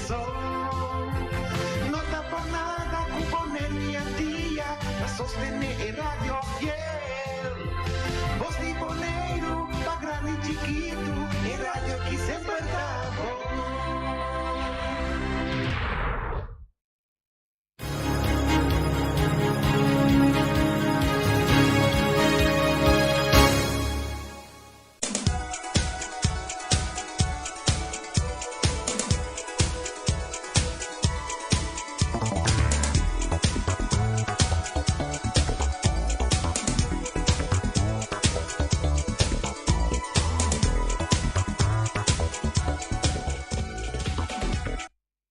Kòrsou. No ta pa nada ku Boneiru i Antia ta sostené e radio fiel. Bos di Boneiru pa grandi i chikitu, e radio ki semper ta bon.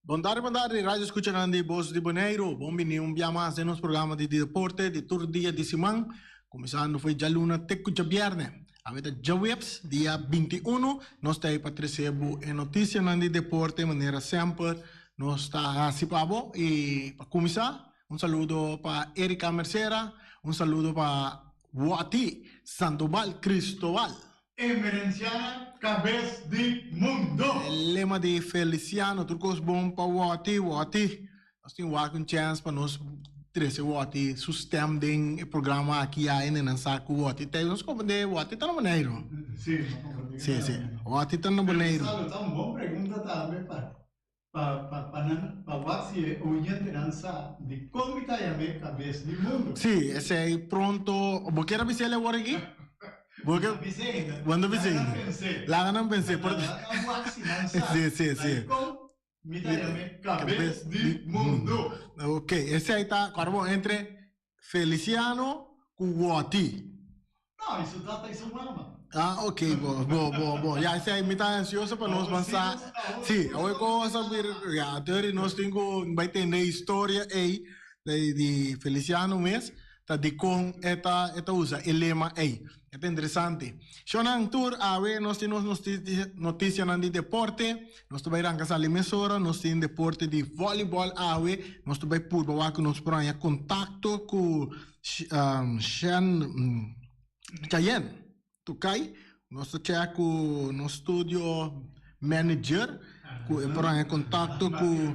Bon tardi, bon tardi, radio escuchanan di Bos di Boneiru. Bon bini un bia mas den nos programa di deporte di tur dia di siman, kuminsando for djaluna te ku djabièrnè. Awe ta djaweps, dia 21, nos ta ei pa trese bo e notisianan di deporte manera semper nos ta hasi pa bo. I pa kuminsá, un saludo pa Erika Mercera, un saludo pa Wati Sandoval Cristobal. Emerenciana kabes di mundo! E lema di Feliciano, tur kos bon pa Wòti, Wòti. Nos tin wak un chèns pa nos trese Wòti su stèm den e programa aki ya hende nan sa ku Wòti ta. Nos komprendé Wòti ta na Boneiru. Sí, nos komprendé. Sí, sí. Wòti ta na Boneiru. Pero Gonzalo, ta un bon pregunta tambe pa pa pa pa nan pa wak si e oyentenan sa dikon mi ta yam'é kabes di mundu. Sí, esei pronto. Bo kier a bis'é el awor aki? Bo ke Bo bis'é ainda. Bo no bis'é Laga nan ainda. pens'é. Laga nan pens'é. Laga nan wak si nan sa Sí, sí, sí. dikon mi ta yam'é kabes di mundu. Ok, esei ta kòrda bon entre Feliciano ku Wòti. No, i su tata i su mama. Ah, ok, bo, bo, bo, bo. Ya, esei mi ta ansioso pa nos ban sa. Sí, awe kos a bir, ya, teori nos tin ku bai tende e historia ei di, di Feliciano mes, ta dikon e ta, e ta usa e lema ei. E ta interesante. Shownan tur, awe nos tin nos notisianan di deporte. Nos ta bai ranka sali mesora, nos tin deporte di volleyball awe, nos ta bai purba wak ku nos por haña kontakto ku Shen Chayen Tukay. Nos ta chèk ku nos studio manager ku e por haña kontakto ku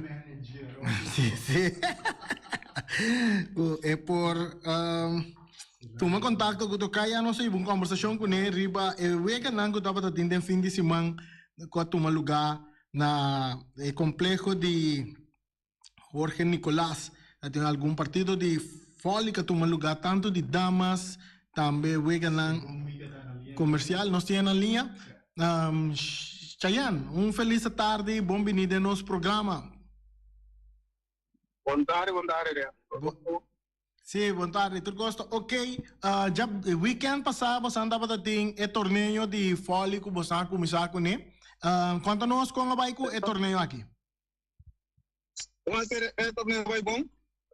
si si ku e por tuma kontakto ku Tukay ya nos a hiba un kòmbersashon kuné riba e weganan ku tabata tin den fin di siman ku a tuma lugá na e kompleho di Jorge Nicolas. Ta tin algun partido di vòli ku a tuma lugá tantu di damas, tambe weganan komersial. Nos tin e na liña. Chayanne, un felis atardi, bon bini den nos programa. Bon tardi, bon tardi. Sí, bon tardi. Tur kos ta ok. Dja weekend pasá bosan tabata tin e torneo di vòli ku bosan a kuminsá kuné. Konta nos kon a bai ku e torneo aki. Bon, e torneo a bai bon.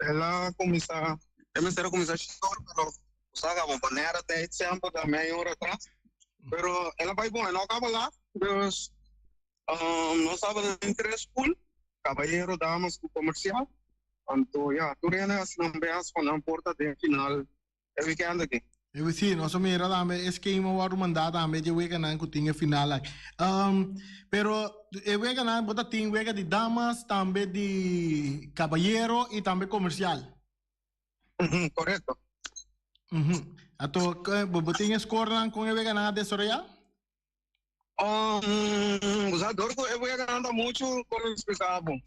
El a kuminsá, e mester a kuminsá short, pero nos a kaba manera tijd semper ta mei ora atras. Pero el a bai bon, e no a kaba lat. Dus nos tabata den tres pool, kabayero, damas ku komersial. Anto ya, tur hende a hasi nan best pa nan por ta den final e weekend aki. E si, nos a mira tambe e skema wòrdu mandá tambe dje weganan ku tin e final aki. Pero e weganan bo ta tin wega di damas, tambe di kabayero i tambe komersial. Korekto. Anto bo tin e skornan kon e weganan a desaroyá? Um, sa dor ku e wega nan ta muchu kon explica bo.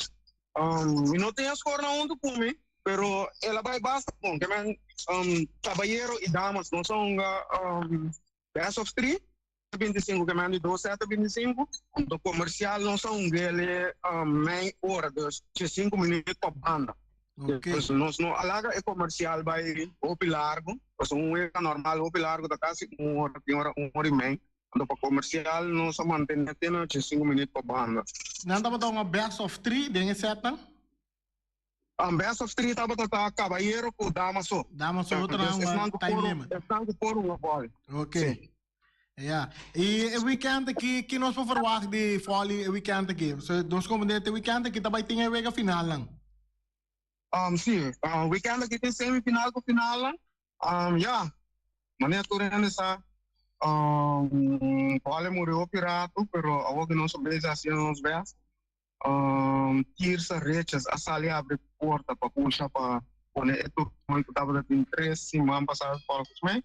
Um, mi no tin e score nan huntu ku mi, pero el a bai basta bon. Ke men, um, caballero i damas nos a hunga um, best of three, 25 ke men di dos set 25. Anto comercial nos a hung'ele um, mei ora, dus 5 minuut pa banda. Ok. Dus nos no a laga e comercial bai hopi largo, pasobra un wega normal hopi largo ta casi un ora, tin ora un ora i mei. Anto pa comercial nos a mantene te na 85 minuut pa banda. Nan tabata un best of three den e setnan? Um best of three tabata ta caballero cu dama so. Dama so, otro nan Esnan cu time limit. Esnan cu por hunga volley. Ok. Si. Ja. Y e weekend aki, ki nos por verwacht di volley e weekend aki? So, nos comprende te weekend aki ta bay tin e wega finalnan. Um, si. Um, weekend aki tin semifinal cu finalnan. Um, ja. Manera tur hende sa, um, volley muri hopi rato, pero awor cu nos a bezig haciendo nos best. Um, Tirsa Richards a sali abri porta pa pusha pa pone e torneo ku tabata tin tres siman pasá volgens mij.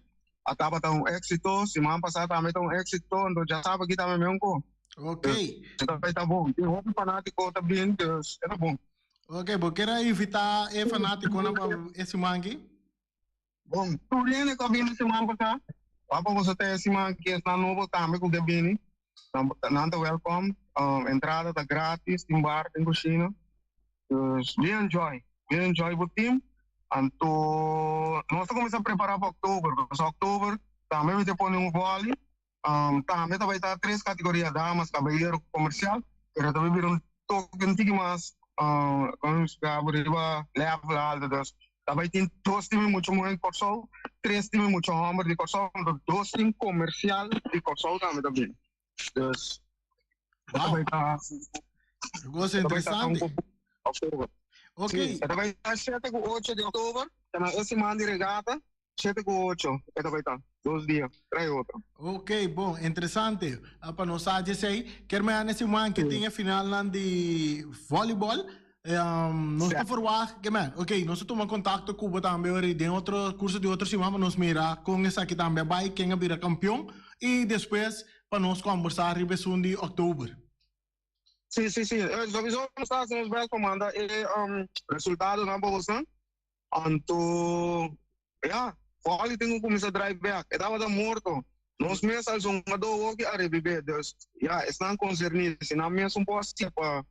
A tabata un éxito, siman pasá tambe ta un éxito, entonces ya sabe aki tambe meun ko. Ok. Dus, e ta bon. Tin hopi fanátiko ta bin, dus e ta bon. Ok, bo kier a invitá e fanátikonan pa e siman aki? Bon, tur hende ku a bini siman pasá, wak pa boso ta e siman aki, esnan nobo tambe ku ke bini, nan ta wèlkòm. Entrada ta grátis, tin bar, tin kushina. Dus bin enjoy, bin enjoy bo tim. Anto nos ta kuminsá prepará pa òktober, pasobra òktober tambe mi ta pone un vòli. Tambe ta bai ta tres kategoria, damas, kabayero ku komersial, pero ta bai bira un toke un tiki mas, komo mi splika bo, riba level alto. Dus ta bai tin dos tim di mucha muher di Kòrsou, tres tim di mucha hòmber di Kòrsou, anto dos tim komersial di Kòrsou tambe ta bini. Dus ta bai ta. Cosa interesante. Oktober. Ok. Sí, ta bai ta shete ku ocho di oktober, ta na e siman di regata. Shete ku ocho e ta bai ta, dos dia trai otro. Ok, bon, interesante. Pa nos sa dje esei. Kier mea na e siman ke tin e finalnan di volleyball. Nos ta verwagt ke men, ok, nos ta tuma kontakto ku bo tambe ora den otro kurso di otro siman pa nos mira kon esaki tambe a bai, ken a bira kampion i despues pa nos kombersá riba esun di òktober. Sí, sí, sí. Sowieso nos ta hasi nos bèst pa manda e resultadonan pa boso. Anto, ya, Volley tin ku kuminsá drai bèk. E tabata morto. Nos mes al zongadó hopi a rebibé. Dus, ya, esnan konserní, si nan mes un por hasi pa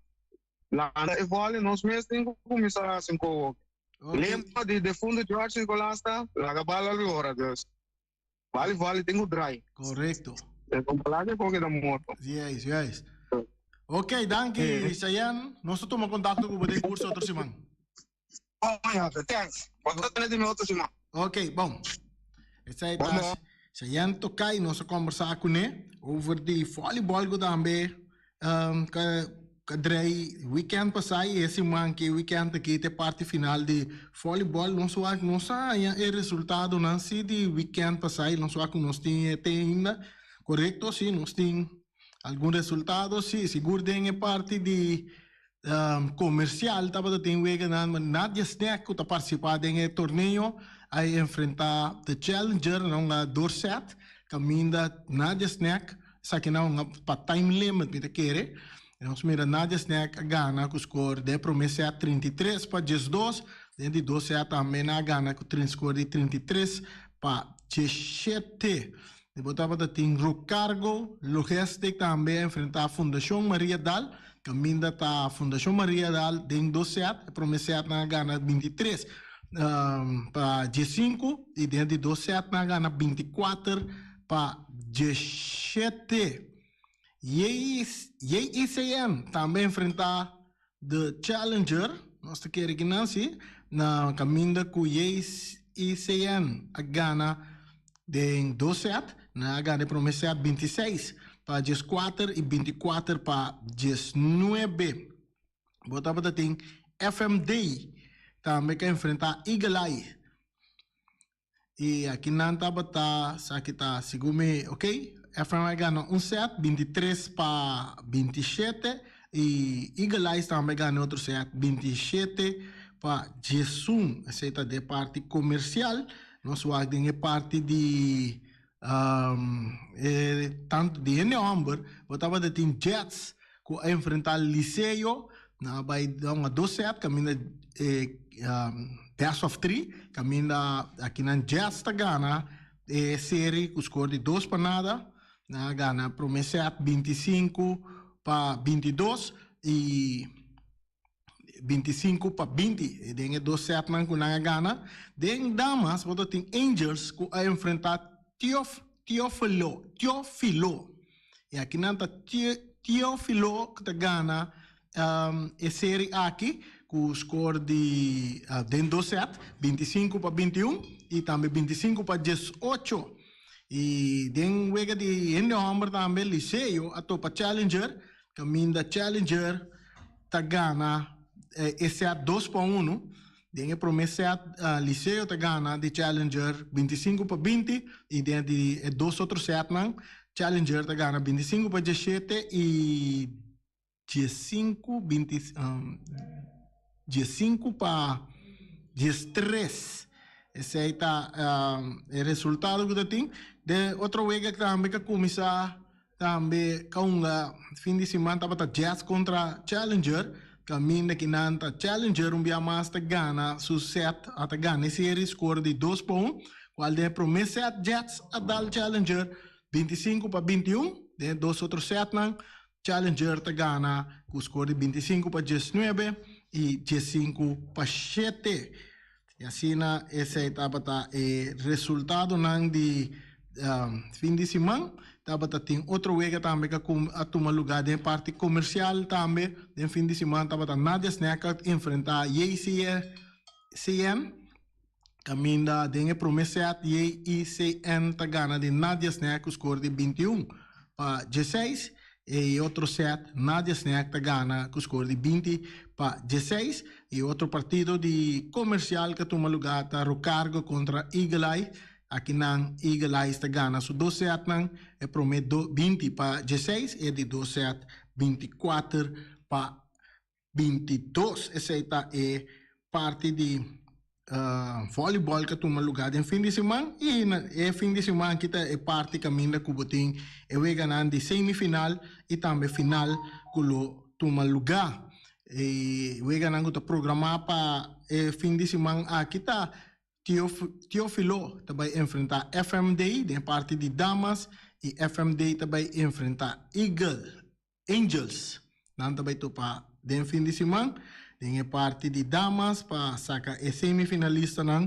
lanta e Volley, nos mes tin ku kuminsá hasi un kos hopi. Lema di defuntu George Nicolas ta, Laga bala lora. Dus, Vale, Volley tin ku drai. Korekto. E kon palabra ku keda morto. Juist, juist. Ok, danki Cheyenne. Nos ta tuma kontakto ku bo den kurso otro siman. Bon, Jaffe, thanks. Bo ta tene di mi otro siman. Ok, bon. Esei ta Cheyenne Tokay, nos a kombersá kuné over di volleyball ku tambe ka drei weekend pasá i e siman ki weekend aki ta e parti final di volleyball. Nos wak nos a haña e resultadonan si di weekend pasá i nos wak ku nos tin e te ainda. Korekto, si nos tin algun resultado si, sigur den e parti di Comercial tabata tin weganan ma Nadia Snek cu ta participa den e torneo a enfrenta The Challenger na un door set caminda Nadia Snek esaki na un pa time limit mi ta kere nos mira Nadia Snek a gana cu score den e prome set 33 pa 12 den di dos set tambe nan a gana cu score di 33 pa 17. Di bo tabata tin Rocargo Logistic tambe a enfrenta Fundacion Maria Dal Caminda ta Fundacion Maria Dal den dos set. E prome set nan a gana 23 pa 15 y den di dos set nan a gana 24 pa 17. JICN tambe a enfrenta The Challenger, nos ta kere ki nan si, na caminda cu JICN a gana Den dos set, nan a gana e prome set 26 pa 14 y 24 pa 19. Bo tabata tin FMD tambe ka enfrenta Eagle Eye. Y aki nan tabata, esaki ta segun mi, ok, FM a gana un set 23 pa 27 y Eagle Eyes tambe a gana otro set 27 pa 11. Esey ta den parti comercial. Nos wak den e parti di e tantu di hende hòmber, bo tabata tin Jets ku a enfrentá Liceo, nan a bai den un dos sèt kaminda e best of three, kaminda akinan Jets ta gana e seri ku skor di dos pa nada, nan a gana promé sèt 25 pa 22 i. 25 pa 20 den e dos setnan ku nan a gana. Den damas bo ta tin Angels ku a enfrentá Tiof Tiofilo Tiofilo. I aki nan ta Tiofilo ku ta gana e seri aki ku skor di den dos set 25 pa 21 i tambe 25 pa 18. I den wega di hende hòmber tambe Liceo a topa Challenger kaminda Challenger ta gana e set dos pa uno. Den e prome set Liceo ta gana di Challenger 25 pa 20 y den di e dos otro setnan Challenger ta gana 25 pa 17 y 15, 20, 15 pa 13. Esei ta e resultado ku ta tin. Den otro wega tambe ku a kuminsá tambe ka hunga fin di siman tabata Jets kontra Challenger. Kaminda ki nan ta Challenger un bia mas ta gana su set, a ta gana e serie skor di dos pa un, kual den e promé set Jets a dal Challenger 25 pa 21. Den e dos otro setnan Challenger ta gana ku skor di 25 pa 19 i 15 pa shete. I asina esei tabata e resultadonan di fin di siman. Tabata tin otro wega tambe ku a tuma lugá den e parti komersial tambe den fin di siman. Tabata Nadia Snack a enfrentá JCN. Kaminda den e promé sèt JICN ta gana di Nadia Snack ku skor di 21 pa 16. E otro sèt Nadia Snack ta gana ku skor di 20 pa 16. E otro partido di komersial ku a tuma lugá ta Rocargo kontra Eagle Eye. Akinan Eagle Eyes ta gana su dos sètnan, e promé 20 pa 16 e di dos sèt 24 pa 22. Esei ta e parti di volleyball ku a tuma lugá den fin di siman i e fin di siman aki ta e parti kaminda ku bo tin e weganan di semifinal i tambe final ku lo tuma lugá. E weganan ku ta programá pa e fin di siman aki ta Teofilo ta bai enfrentá FMD den e parti di damas i FMD ta bai enfrentá Eagle. Angels. Nan ta bai topa den fin di siman den e parti di damas pa saka e semifinalistanan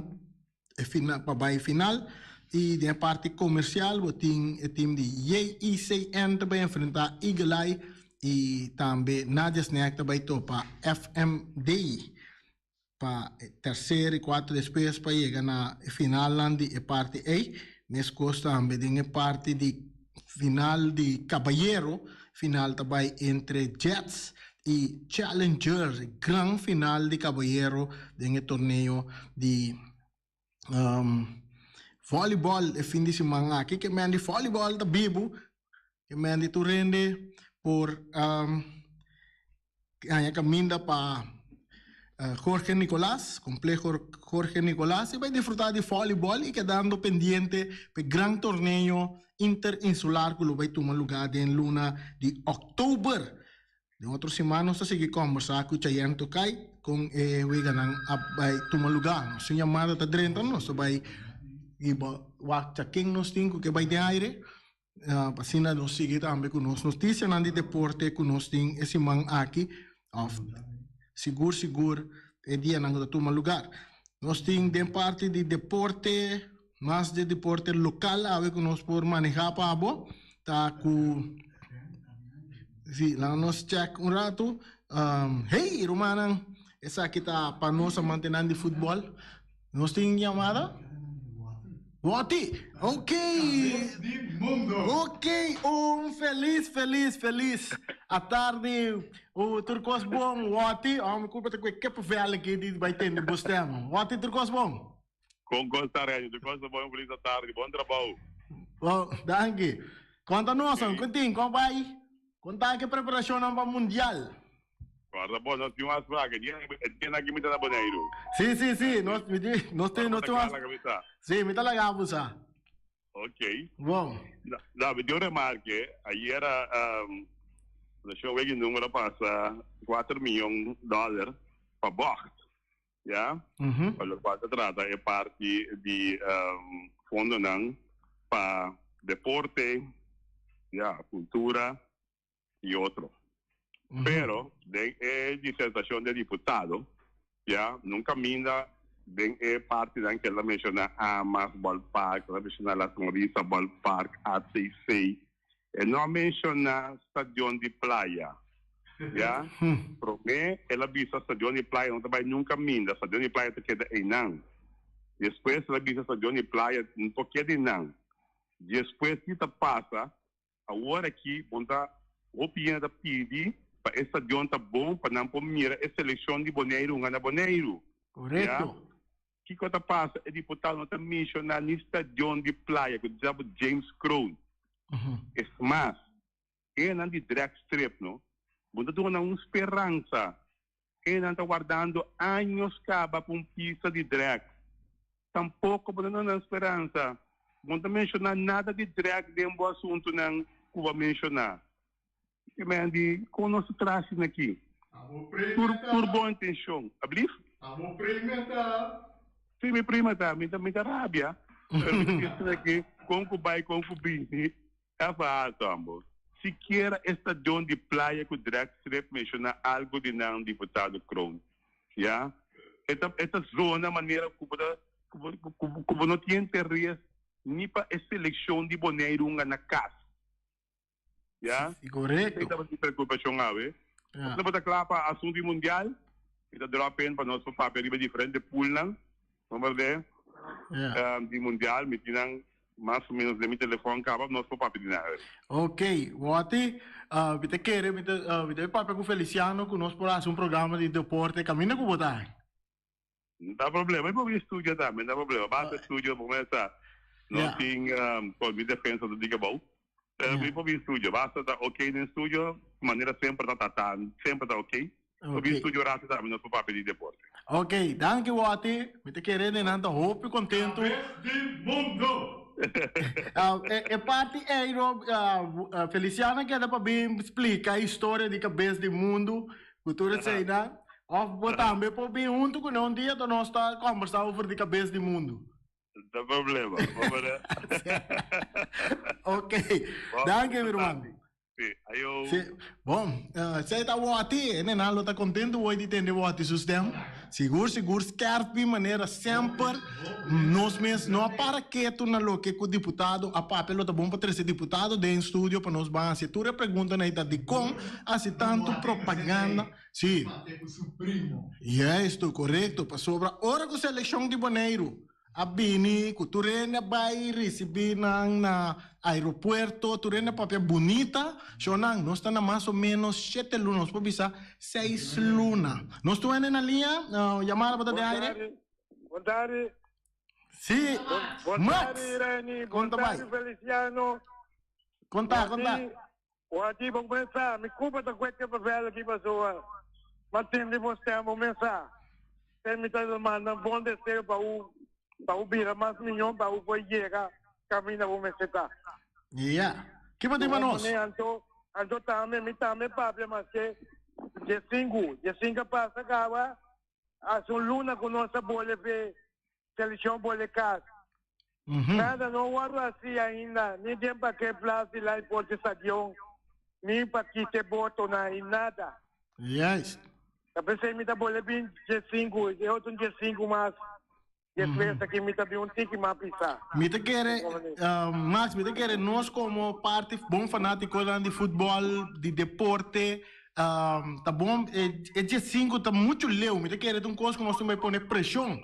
e final pa bai final y den e parti comercial bo tin e team di JICN ta bai enfrenta Eagle Eye y tambe Nadia Snack ta bai topa FMD pa e tercer y cuarto despues pa yega na e finalnan di e parti ey. Mescos tambe den e parti di final di Caballero, final ta bay entre Jets y Challengers, e gran final di Caballero den e torneo di volleyball e fin di siman aki. Ke men di volleyball ta bibu, ke men di tur hende por Haña caminda pa Jorge Nicolas, Complejo Jorge Nicolas y bay disfruta di volleyball y kedando pendiente p'e gran torneo interinsular cu lo bay tuma lugar den luna di october. Den otro siman nos ta sigui combersa cu Chayenne Tokay con e weganan a bay tuma lugar. Nos tin yamada ta drenta, nos ta bay riba wak ta ken nos tin cu ke bay den aire. Pa asina nos sigui tambe ku nos notisianan di deporte ku nos tin e siman aki òf sigur sigur e dianan ku ta tuma lugar. Nos tin den parti di deporte mas di deporte lokal awe ku nos por manehá pa bo ta ku si laga nos chèk un ratu. Hey rumannan esaki ta pa nos amantenan di futbòl. Nos tin yamada? Woti! Ok! Kabes di mundo! Ok! Un felis, felis, felis atardi u tur kos bon, Woti. Oh, mi kulpa ta ku e kippenvel aki di bai tende bo stem. Woti, tur kos bon? Kon kos ta, Renzo? Tur kos ta bon. Un felis atardi. Bon trabou. Bon, danki. Konta nos, kon tin? Kon bai? Kon ta ke preparashonnan pa mundial? Guarda bo, nos tin un afspraak. E dia, e dia aki mi ta na Boneiru. Sí, sí, sí. Nos, mi tin, nos tin, nos tin un afspraak. Sí, mi ta laga bo sa. Ok. Bon. No, mi tin un remarke. Ayera, um, Fundacion Weggy Numero a pasa 4 miyon dollar pa bocht. Ya? Pa lokual ta trata e parti di fondonan pa deporte, ya, kultura i otro. Pero den e disertashon di e diputado, ya, nunka minda den e partinan ku el a menshoná Amas Ballpark, el a menshoná La Sonrisa Ballpark, ACC, e no a menshoná Stadion di Playa, ya. Promé el a bisa Stadion di Playa no ta bai nunka minda, Stadion di Playa ta keda einan. Despues el a bisa Stadion di Playa no por keda einan. Despues ki ta pasa? Awor aki bon ta hopi hende ta pidi pa e stadion ta bon pa nan por mira e selekshon di Boneiru hunga na Boneiru. Korekto. Ya. Kiko ta pasa? E diputado no ta menshoná ni stadion di Playa ku ta James Kroon. Es mas, enan di drag strip no. Bo ta duna un speransa. Hendenan ta wardando años kaba pa un pista di drag. Tampoko bo ta duna nan speransa. Bo no ta menshoná nada di drag den bo asuntunan ku bo a menshoná. Ke men di kon nos ta traha asina aki? Tur tur bon intenshon. Ablief? Abo prima ta. Si mi prima ta. Mi ta mi ta rabia. Pero mi ta bisa asina aki kon ku bai kon ku bini. Ta faha tambo. Sikiera e stadion di playa ku drag strip menshoná algu di nan diputado Kroon. Ya. E ta e ta zona manera ku bo ta ku bo ku bo no tin interes ni pa e selekshon di Boneiru hunga na kas. Ya. Si, korekto. Esei tabata mi preokupashon awe. Ya. Nos tabata kla pa asuntu di mundial. Mi ta drop in pa nos por papia riba diferente poolnan, no berde? Ya. Di mundial mi tin nan mas o menos den mi telefòn kaba, nos por papia di nan awe. Ok, Wati, mi ta kere mi ta mi ta papia ku Feliciano ku nos por hasi un programa di deporte kaminda ku bo ta. No ta problema, mi por bin studio tambe, no ta problema. Basta studio por mesa. No tin con mi defensa ta diga bou. Pero mi por bin studio, basta ta ok den studio, manera semper ta ta semper ta ok. Por bin studio rato tambe nos por papia di deporte. Ok, danki Watty. Mi ta kere den nan ta hopi contento. Cabes di mundo! E parti ey no, Feliciana keda pa bin splica e historia di cabes di mundo Ku tur eseinan, òf bo tambe por bin huntu ku nan un dia ta nos ta kòmbersá over di kabes di mundu. No ta problema. Ok, danki mi ruman. Si, ayo. Si, bon, esei ta Wòti, e nenan lo ta kontentu woi di tende Wòti su stem. Sigur, sigur, skèrpi manera semper nos mes no a para ketu na loke ku diputado a papia. Lo ta bon pa trese diputado den studio pa nos ban hasi tur e preguntanan ei ta dikon hasi tantu propaganda. Si. Juisto, korekto, pasobra ora ku selekshon di Boneiru a bini ku tur hende a bai risibí nan na aeropuerto, tur hende a papia bunita, shownan, nos ta na mas o ménos shete luna, nos por bisa seis luna. Nos tur hende na liña, yamada bo ta den aire? Bon tardi. Sí, Bon Max, tardi, Irene. kon Bon ta bai? tardi, Feliciano. Kon ta, kon ta? Wati, bo kuminsá. Mi kulpa ta kueke papel aki pasobra m'a tende bo stem bo mesa. Te mi ta manda un bon deseo pa u pa u bira mas miñó pa u por yega kaminda bo mester ta. Ya. Ki bo tin pa nos? Anto anto tambe mi tambe papia maske diesinku diesinku a pasa kaba hasi un luna ku nos a bole p'e Seleccion bole cas. Nada no wordo haci ainda, ni den parkeerplaats di Life Stadion, ni pa kite botonan y nada. Juist. Ta pesey mi ta bole bin diesinku, e otro diesinku mas despues aki mi ta bin un tiki mas pisa. Mi ta kere, Max, mi ta kere nos como parti bon fanaticonan di futbol, di deporte, ta bon, e diesinku ta mucho leu, mi ta kere ta un cos cu nos tin bay pone presion.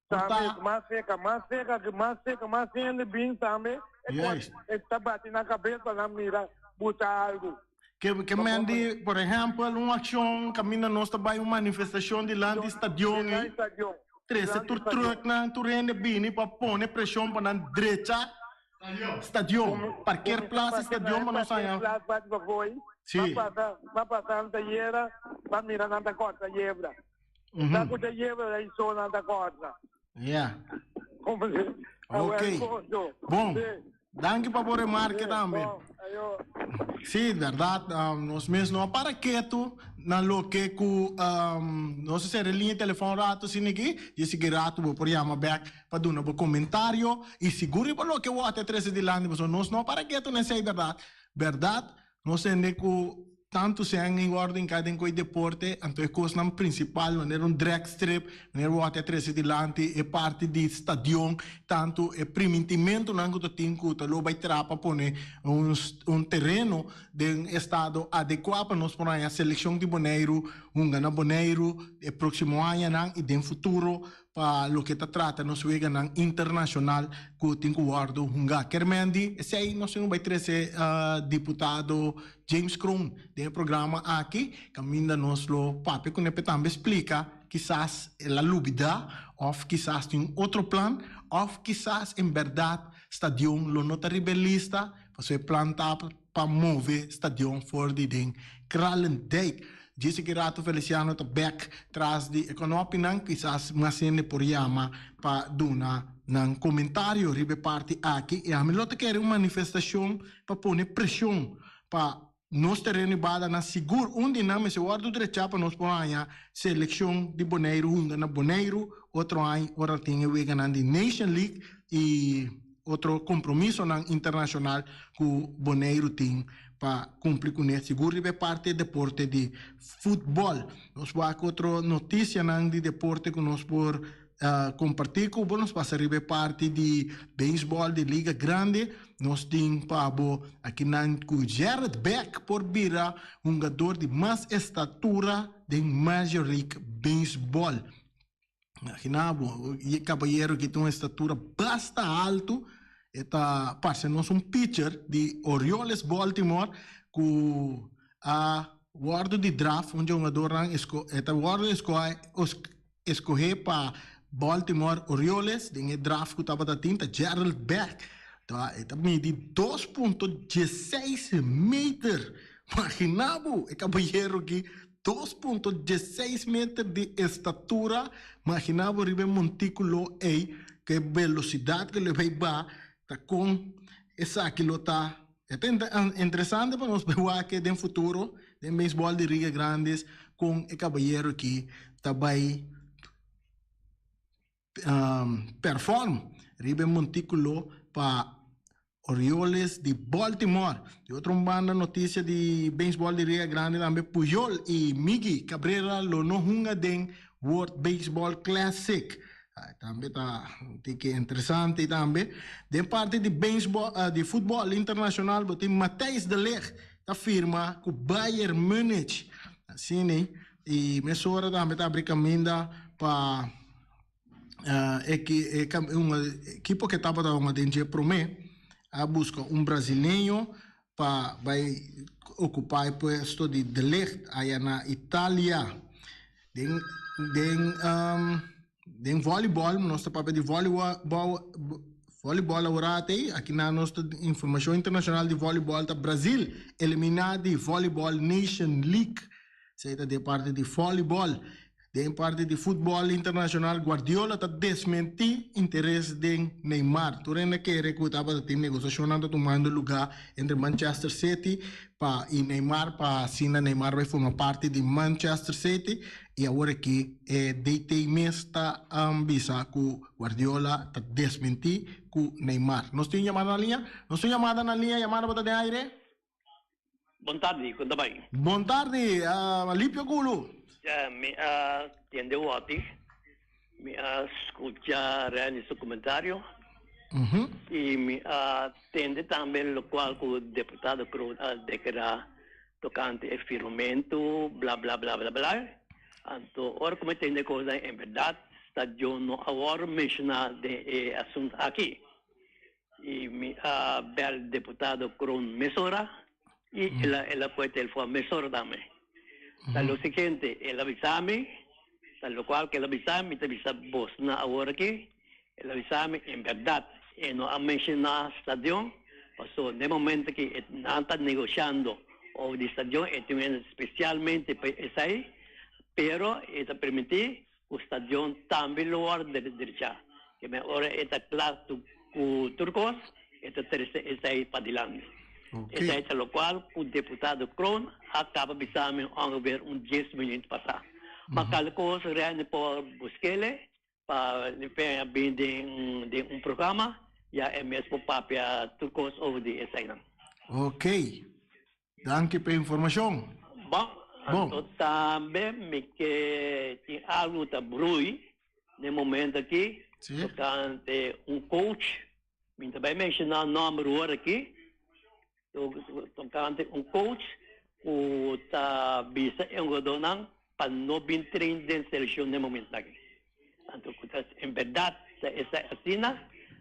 Tambe mas seca, mas seca, mas seca, mas hende bin tambe e ta bati nan cabes pa nan mira buta algo. Ke ke men di, por ehempel, un accion caminda nos ta bay un manifestacion dilanti stadion ey, trece tur trucknan, tur hende bini pa pone presion pa nan drecha stadion, parkeerplaats y stadion pa nos haña. Sí. Ba pasa nan ta yera, ba mira nan ta corta yebra. Ta ku ta yebra da iso nan ta korta. Ja. Ok. Bon. Danki pa bo remarke tambe. Sí, berdad. Nos mes no a para ketu na loke ku nos a sera e liña di telefòn un ratu asina aki. Dje sigui ratu bo por yama bèk pa duna bo komentario i sigur riba loke wou a ta trese dilanti pasobra nos no a para ketu na esei, berdad. Berdad, Nos hende ku tantu sèn i wòrdu hinká den koi deporte, anto e kosnan prinsipal manera un drag strip, manera wòrdu a trese dilanti e parti di stadion, tantu e primintimentunan ku ta tin ku ta lo bai traha pa pone un un tereno den estado adekuá pa nos por haña selekshon di Boneiru hunga na Boneiru e próksimo añanan i den futuro Pa loke ta trata nos weganan internashonal ku tin ku wòrdu hungá. Kermendi, esei nos tin ku bai trese diputado James Kroon den e programa aki, kaminda nos lo papia kuné p'e tambe splika kisas el a lubidá òf kisas tin un otro plan òf kisas en bèrdat stadion lo no ta riba e lista pasobra e plan ta. pa move stadion for di den Kralendijk. Djis aki rato Feliciano ta bek tras di e konopinan, kisas mas hende por yama pa duna nan komentario riba e parti aki i ami lo ta kere un manifestashon pa pone preshon pa nos tereno i badanan sigur un di nan mester wòrdu drechá pa nos por haña selekshon di Boneiru hunga na Boneiru otro aña ora tin e weganan di Nation League i otro kompromisonan internashonal ku Boneiru tin pa kumpli kuné sigur riba e parti e deporte di futbòl. Nos wak otro notisianan di deporte ku nos por kompartí ku bo. Nos pasa riba e parti di beisbòl di Liga Grandi. Nos tin pa bo akinan ku Gerrit Beck por bira hungador di mas estatura den Major League Baseball. Imagina bo, e kabayero aki tin un estatura basta altu, e ta parse nos un pitcher di Orioles Baltimore ku a wòrdu di draft, un dje hungadornan e ta wòrdu eskohé pa Baltimore Orioles den e draft ku tabata tin ta Gerald Beck. E ta midi dos punto dieseis meter. Imagina bo, e kabayero aki 2.16 meter di estatura, imagina bo riba e montíkulo ei, ku e velosidat ku lo bai ba, ta kon esaki lo ta. E ta interesante pa nos bai wak den futuro, den beisbòl di Riga Grandes, kon e kabayero aki ta bai perform riba e montíkulo pa Orioles di Baltimore. Di otro un banda notisia di beisbòl di Ria Grande tambe Puyol i Miggy Cabrera lo no hunga den World Baseball Classic. Tambe ta tiki interesante tambe. Den parti di beisbòl di futbòl internashonal bo tin Matthijs de Ligt ta firma ku Bayern Munich. Asina i mesora tambe ta abri kaminda pa un ekipo ke tabata hunga den dje promé a buska un brasileño pa bai okupá e puesto di De Ligt aya na Italia. Den den den vòlibòl nos ta papia di vòlibòl awor atei aki nan nos ta informashon internashonal di vòlibòl ta Brazil eliminá di vòlibòl Nation League. Esei ta den parti di vòlibòl. Den parti di futbòl internashonal Guardiola ta desmentí interes den Neymar. Tur hende a kere ku tabata tin negosiashonnan ta tumando lugá entre Manchester City pa i Neymar pa asina Neymar bai forma parti di Manchester City i awor aki e DT mes ta bisa ku Guardiola ta desmentí ku Neymar. Nos tin un yamada na liña? Nos tin un yamada na liña, yamada bo ta den aire? Bon tardi, kon ta bai? Bon tardi, Alipio Gulu. Ya, mi a tende wòti, mi a skucha Renny su komentario i mi a tende tambe lokual ku deputado Kroon a deklará tokante e firmamentu bla bla bla bla bla. Anto ora ku mi tende e kosnan en bèrdat stadion no a wòrdu menshoná den e asuntu aki. I mi a bel deputado Kroon mesora i el a el a kohe telefòn mesora tambe. Ta lo siguiente, el a bisa mi, ta lokual ku el a bisa mi ta bisa bosnan awor aki, el a bisa mi en bèrdat e no a menshoná stadion, pasobra den momento ki e nan ta negoshando over di stadion e tin un spesialmente pa esei, pero e ta permití Ku stadion tambe lo wòrdu derechá. Ke men ora e ta kla ku tur kos, e ta trese esei padilanti. Esei ta lokual ku deputado Kroon a kaba bisa mi ongeveer un dies minuut pasá. Ma kal kos Rene por busk'ele pa bin den un programa, ya e mes por papia tur kos over di eseinan. Oké. Danki p'e informashon. Bon, anto tambe mi ke tin algu ta brui n'e momento aki tokante un coach, mi ta bai menshoná nòmber wor aki, tokante un coach ku ta bisa e hugadónan pa no bin train den selekshon n'e momento aki. Anto ku ta en bèrdat ta esei asina,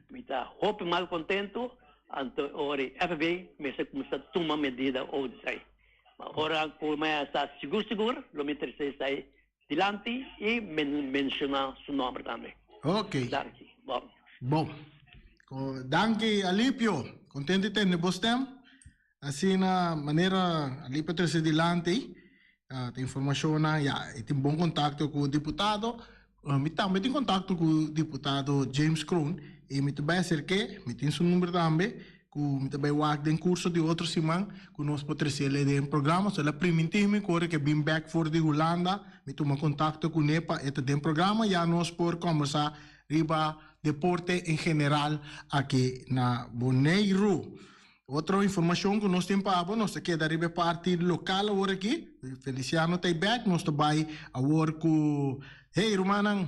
mi ta hopi mal kontentu, anto ora e FB mester kuminsá tuma medida over di esei. Ma ora ku mi a sa sigur sigur lo mi trese esei dilanti i menshoná su nòmber tambe. Ok. Danki. Bon. Bon. Danki Alipio. Kontentu di tende bo stèm. Asina manera ali pa trece dilanti ta informacionnan ya e tin bon contacto cu diputado. Mi tambe tin contacto cu diputado James Kroon y mi ta bay acerke, mi tin su number tambe, cu mi ta bay wak den curso di otro siman cu nos por trece den programa. So el a priminti mi cu ora ke bin bek for di Hulanda mi tuma contacto cune pa e ta den programa ya nos por combersa riba deporte en general aki na Boneiru. Otro informacion cu nos tin pa abo, nos ta keda riba e parti local awor aki. Feliciano ta bek, nos ta bay awor cu, hey rumannan,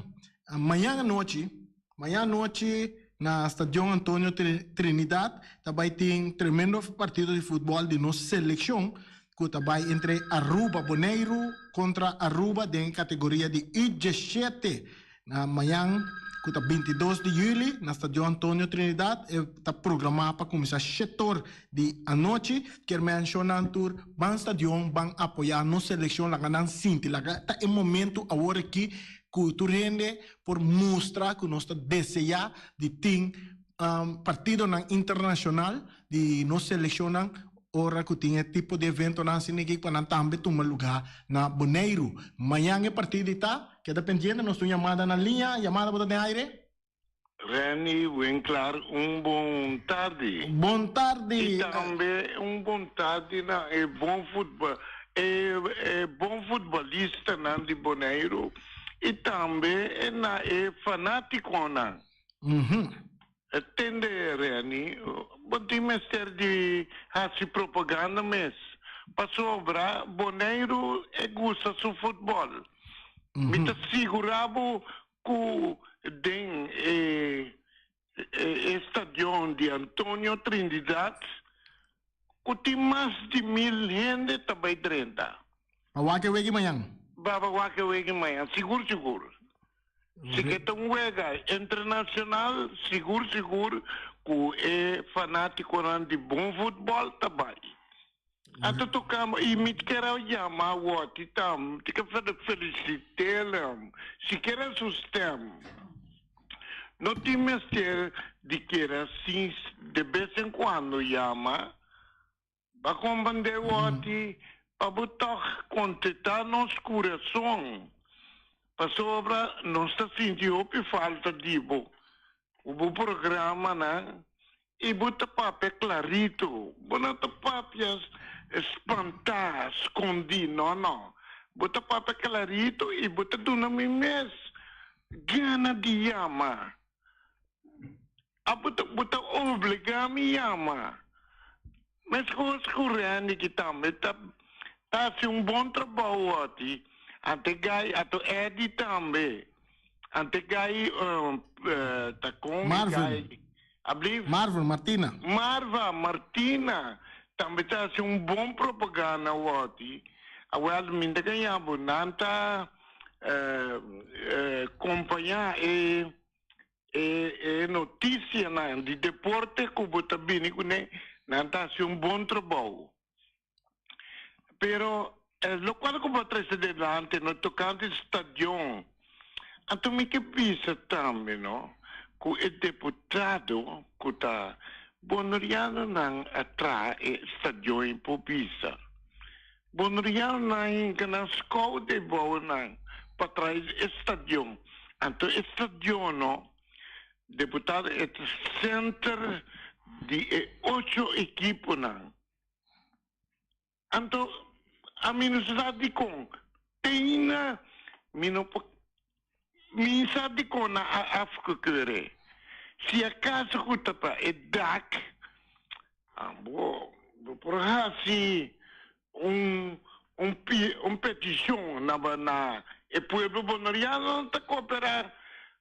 mañan anochi, mañan anochi na Stadion Antonio Trinidad ta bay tin tremendo partido di futbol di nos seleccion cu ta bay entre Aruba, Boneiru contra Aruba den e categoria di U diesshete. Na mañan cu ta 22 di juli na Stadion Antonio Trinidad e ta programa pa cuminsa shetor di anochi. Kier mencionan tur ban stadion ban apoya nos seleccion laga nan sinti laga ta e momento awor aki cu tur hende por mustra cu nos ta desea di tin partidonan internacional di nos seleccionnan Ora ku tin e tipo di eventonan asina aki pa nan tambe tuma lugá na Boneiru. Mañan e partido i ta. Keda pendiente, nos tin un yamada na liña. Yamada bo ta den aire? Renny Winklaar un bon tardi. Bon tardi. I tambe un bon tardi na e bon futbol e bon futbolistanan di Boneiru i tambe na e fanatikonan. Tende Renny, bo tin mester di haci propaganda mes, pasobra Boneiru e gusta su futbol. Mi ta sigura bo cu den e e stadion di Antonio Trinidad cu tin mas di mil hende ta bay drenta. Pa wak e wegi mañan? Pa wak e wegi mañan, sigur sigur. Si ke ta un wega internacional, sigur sigur cu e fanaticonan di bon futbol ta bay. Anto toca y mi kier a yama Wotty tam, mi kier felicit'el, sikiera su stem. No tin mester di kere sin de bes en cuando yama. Ba comprende wòti pa bo tòg kontetá nos kurason, pasobra nos ta sinti hopi falta di bo ku bo programanan i bo ta papia klarito, bo no ta papia spantá, skondí, no no, bo ta papia klarito i bo ta duna mi mes gana di yama. A bo ta bo ta obligá mi yama. Meskos ku Randy ki tambe ta ta hasi un bon trabou oti. Ante gai ato Eddie tambe. Ante gai ta kon e Marvin. gai ablief? Marvin Martina. Marva Martina tambe ta hasi un bon propaganda oti. Awel mi ta gaña bo nan ta kompañá e E e noticianan di deporte cu bo ta bini cune, nan ta haci un bon trabou. Pero locual cu bo a trece delante no tocante stadion, anto mi ke bisa tambe no cu e deputado cu ta Bonerianonan a traha e stadion y por bisa Bonerianonan hinca nan scout e bounan pa traha e stadion. Anto e stadion no, deputado, e ta center di e ocho ekiponan. Anto ami no sa dikon te aina mi no por mi sa dikon nan a afgekeur'e. Si acaso ku ta pa e dak Bo bo por hasi un un un peticion na na e pueblo boneriano nan ta coopera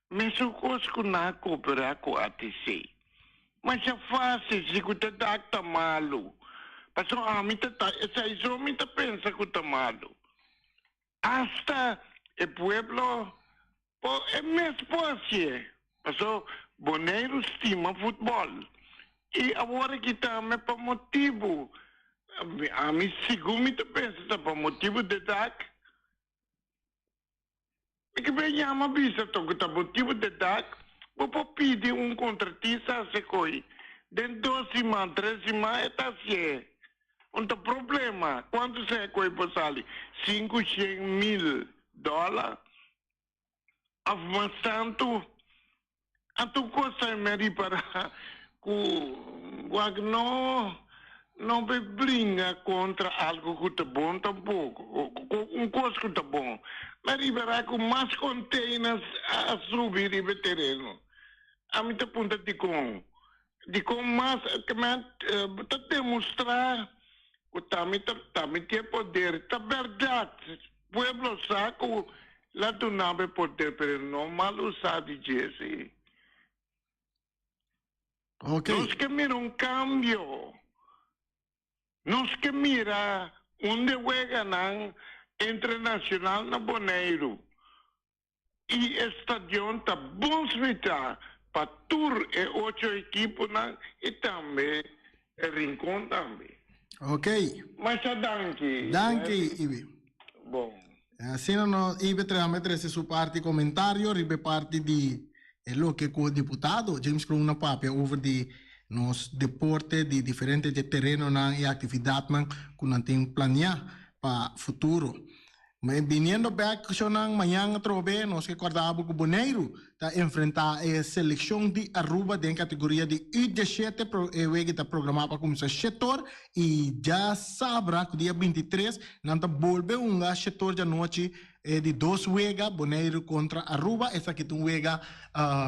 mesun cos cu nan a coopera cu ATC. Masha facil si cu ta dak ta malo pasobra ami ta ta esai so mi ta pensa cu ta malo. Hasta e pueblo por e mes por hacié, paso Boneiru stima futbol y awor aki tambe pa motibu, ami sigur mi ta pensa ta pa motibu de dak, mi ke bay yama bisa to ku ta motibu de dak, bo por pidi un kontratista hasi koy den dos siman, tres siman e ta hacié. Un ta problema. Kuantu sèn ku e por sali? 500 mil dòler? Òf mas tantu? Anto kos ta mi a ripará ku wak no no be bringa kontra algu ku ta bon tampoko, un kos ku ta bon. Mi a ripará ku mas containers a subi riba e tereno. Ami ta puntra dikon. Dikon mas ke mi a ta demostrá ku ta mi ta ta mi tin e poder. Ta bèrdat, pueblo sa ku la duna bo e poder, pero no mal usá di dje si. Ok. Nos ke mira un kambio. Nos ke mira un de weganan internashonal na Boneiru. I e stadion ta bon smitá pa tur e ocho ekiponan i tambe e Rincon tambe. Ok. Masha danki. Danki, Ibi. Bon. Asina no Ibi tambe trese su parti komentario riba e parti di e loke ku diputado James Kroon a papia over di nos deporte di diferente dje terenonan i aktividatnan ku nan tin planiá pa futuro. Ma biniendo bek shownan mañan atrobe nos ke kòrda bo ku Boneiru ta enfrentá e selekshon di Aruba den kategoria di U 17. E wega ta programá pa kuminsá shetor i djasabra ku dia 23 nan ta bolbe hunga shetor djanochi e di dos wega Boneiru kontra Aruba. Esaki ta un wega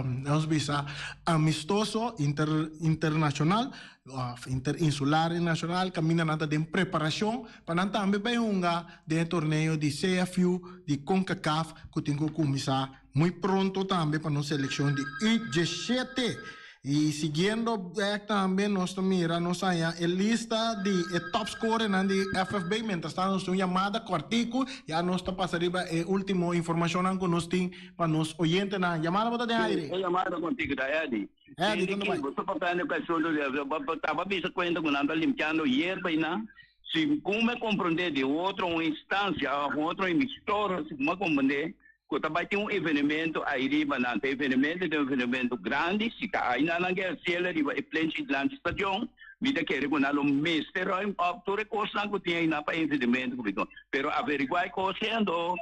nos bisa amistoso inter internashonal òf interinsular i nashonal kaminda nan ta den preparashon pa nan tambe bai hunga den e torneo di CFU di Concacaf ku tin ku kuminsá muy pronto tambe pa nos selekshon di U 17. I siguiendo bek tambe nos ta mira nos haña e lista di e top scorernan di FFB. Mientras tanto nos tin un yamada kòrtiku, ya nos ta pasa riba e último informashonnan ku nos tin pa nos oyentenan. Yamada bo ta den Sí, aire. e yamada kòrtiku ta Eddie. Eddie, Eddie, kon ta bai? Bo ta papia ku asuntu di bo taba bisa kuenta ku nan ta limpiando yerba einan. Si ku mi a komprondé di otro un instansia òf un otro emisora, si ku mi a komprondé ku ta bai tin un evenemento ai riba nan, ta evenemento ta un evenemento grandi, si ta ai nan nan ke hasiel riba e plenchi dilanti stadion, mi ta kere ku nan lo mester ruim op tur e kosnan ku tin ai nan pa e evenemento ku mi ta. Pero averiguá e kos siendo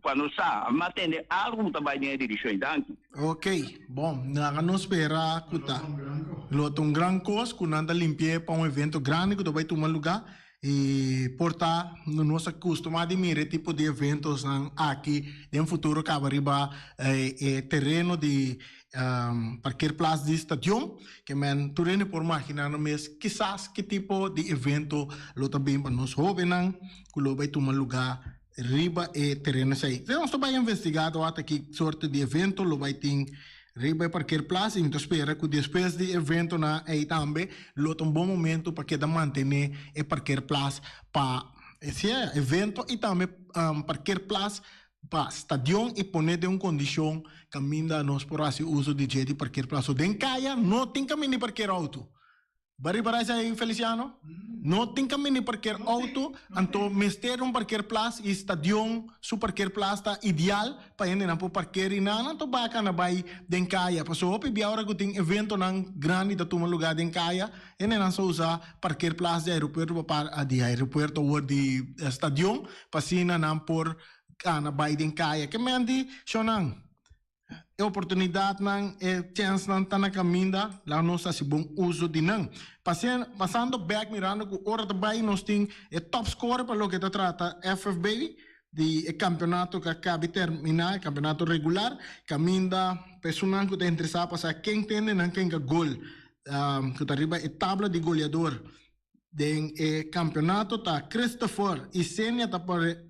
pa nos sa, mi a tende algu ku ta bai den e direkshon. Danki. Ok, bon, laga nos spera ku ta lo ta un gran kos ku nan ta limpi'é pa un evento grandi ku ta bai tuma lugá i por ta nos a kustumá di mira e tipo di eventosnan aki den futuro kaba riba e tereno di parkeerplaats di stadion ke men tur hende por maginá nan mes kisas ki tipo di evento lo ta bin pa nos hóbennan ku lo bai tuma lugá riba e tereno esei. Nos ta bai investigá tawata ki sorte di evento lo bai tin riba e parkeerplaats i mi ta spera ku despues di eventonan ei tambe lo ta un bon momento pa keda mantené e parkeerplaats pa sea evento i tambe parkeerplaats pa stadion i pone den un kondishon kaminda nos por hasi uso di dje di parkeerplaats. So den kaya no tin kaminda di parkeer outo. Bo a ripará esei, Feliciano? No tin kaminda di parker outo, anto mester un parkerplas i stadion su parkerplas ta ideal pa hendenan por parker i nan anto baka na bai den kaya. Pasobra hopi bia ora ku tin eventonan grandi ta tuma lugá den kaya, hendenan sa usa parkerplas di aeropuerto pa par di aeropuerto awor di stadion pa asina nan por kana bai den kaya. Ke menti, shownan? E oportunidatnan, e chènsnan ta na kaminda, laga nos hasi bon uso di nan. Pasando bèk mirando ku ora ta bai nos tin e top scorer pa loke ta trata FFB di e kampeonato ku a kabi terminá, e kampeonato regular, kaminda pa esunnan ku ta interesá pa sa ken tende nan ken ka gol ku ta riba e tabla di goleador. Den e campeonato ta Christopher Isenia ta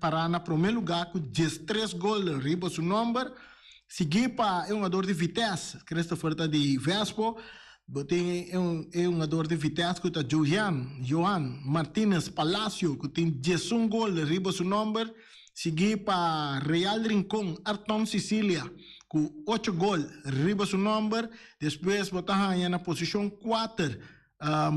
para na prome lugar cu 13 gol riba su nomber, sigui pa e hungador di Vitesse, Christopher ta di Vespo, bo tin e hungador di Vitesse cu ta Johan, Johan Martinez Palacio cu tin 11 gol riba su nomber, sigui pa Real Rincon Arton Cecilia cu 8 gol riba su nomber, despues bo ta haya na posicion 4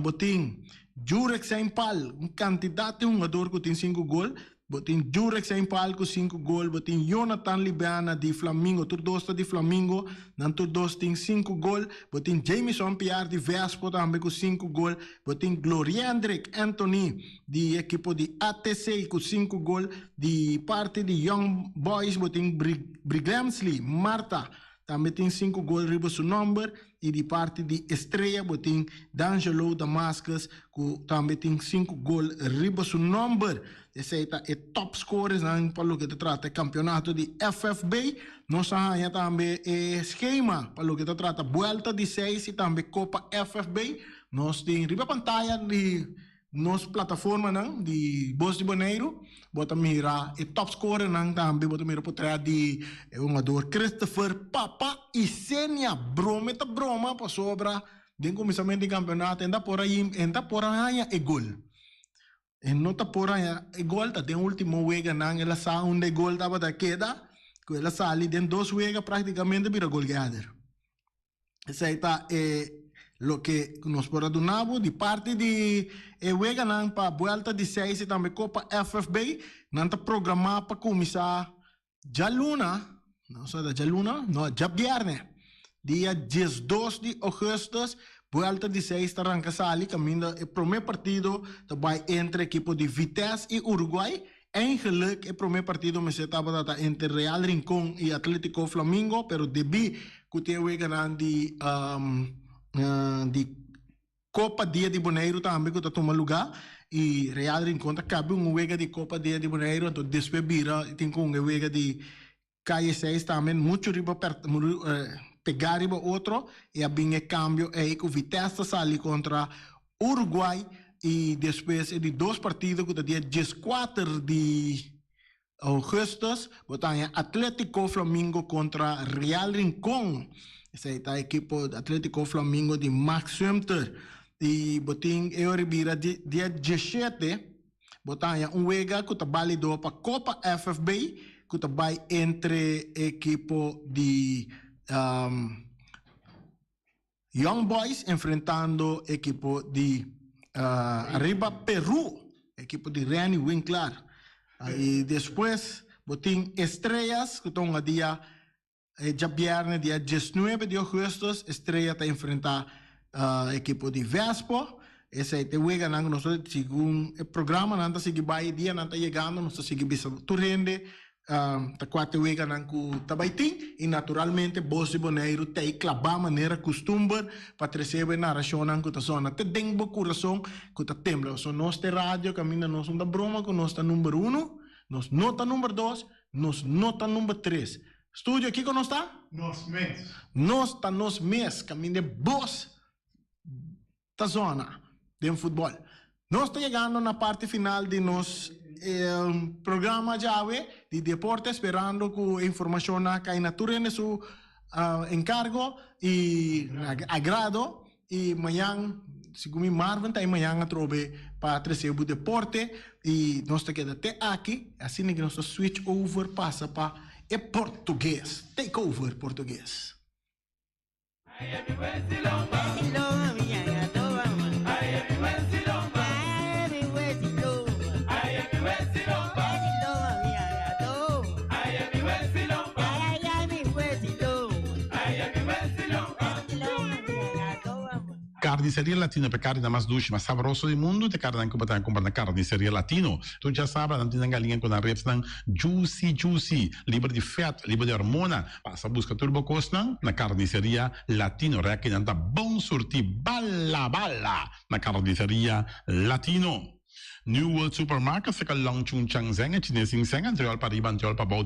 Bo tin. Jurek Saint-Paul, un kantidat di hungador ku tin sinku gol. Bo tin Jurek Saint-Paul ku sinku gol, bo tin Jonathan Libiana di Flamingo, tur dos ta di Flamingo, nan tur dos tin sinku gol. Bo tin Jamison Piar di Vespo tambe ku sinku gol. Bo tin Gloriendrick Anthony di ekipo di ATC ku sinku gol. Di parti di Young Boys bo tin Briglemsley Martha Tambe tin sinku gol riba su nomber y di parti di Estrella bo tin D'Angelo Damascus cu tambe tin sinku gol riba su nomber. Esey ta e top scorersnan pa loke ta trata e campeonato di FFB. Nos a haya tambe e schema pa loke ta trata buelta di seis y tambe Copa FFB. Nos tin riba pantaya di Nos plataformanan di Bos di Boneiru bo ta mira e topscorernan tambe, bo ta mira potret di e hungador Christopher Papa Isenia. Brome ta broma pasobra den kuminsamentu di kampeonato e ta por a e ta por a haña e gol. E no ta por haña e gol, ta den ultimo weganan el a sa unda e gol tabata keda ku el a sali den dos wega praktikamente bira golgeader. Esei ta e loke nos por a duna bo di parti di e weganan pa buelta di seis i tambe Kopa FFB. Nan ta programá pa kuminsá djaluna, no sa ta djaluna? No, djabièrnè, dia diesdos di ougùstùs. Buelta di seis ta ranka sali kaminda e promé partido ta bai entre ekipo di Vitesse i Uruguay. Eigenlijk e promé partido mester tabata ta entre Real Rincon i Atletico Flamingo, pero debí ku tin e weganan di di Kopa Dia di Boneiru tambe ku ta tuma lugá i Real Rincon ta kabe un wega di Kopa Dia di Boneiru anto despues bira tin ku un e wega di Kaye seis tambe muchu riba pegá riba otro i a bin e kambio ei ku Vitesse ta sali kontra Uruguay i despues e di dos partido ku ta dia dieskuater di ougùstùs bo ta haña Atletico Flamingo kontra Real Rincon. Esei ta ekipo Atletico Flamingo di Max Sumter i bo tin e ora bira dia dieshete. Bo ta haña un wega ku ta bálido pa Kopa FFB ku ta bai entre ekipo di Young Boys enfrentando ekipo di Arriba Peru, ekipo di Renny Winklaar. I despues bo tin Estrellas ku ta hunga dia E djabièrnè dia diesnuebe di ougùstùs Estrella ta enfrentá ekipo di Vespo. Esei ta e weganan ku nos ta segun e programanan ta sigui bai, e dianan ta yegando nos ta sigui bisa tur hende ta kua ta e weganan ku ta bai tin i naturalmente Bos di Boneiru ta ei klabá manera kustumber pa trese bo e narashonnan ku ta sona te den bo kurason ku ta tembla. Pasobra nos ta e radio kaminda nos no ta broma ku nos ta number uno, nos no ta number dos, nos no ta number tres. Studio, kiko nos ta? Nos mes. Nos ta nos mes, kaminda e bos ta zona den futbòl. Nos ta yegando na parti final di nos programa djawe di deporte, sperando ku e informashonnan a kai na tur hende su enkargo i agrado. I mañan, segun mi Marvin ta e mañan atrobe pa trese bo deporte i nos ta keda te aki, asina ki nos ta switch over pasa pa e portugues, take over portugues. Carniceria Latino pa e carninan mas dushi, mas sabroso di mundu ta e carninan cu bo ta cumpra na Carniceria Latino. Tur djasabra nan tin nan galiña cu nan ribsnan juicy juicy, liber di vet, liber di hormona. Pasa busca tur bo cosnan na Carniceria Latino. Rekinan ta bon surti bala bala na Carniceria Latino. New World Supermarket cerca Long Chun Chang Zeng e Chines Sing Seng, anterior pariba, anterior pabou.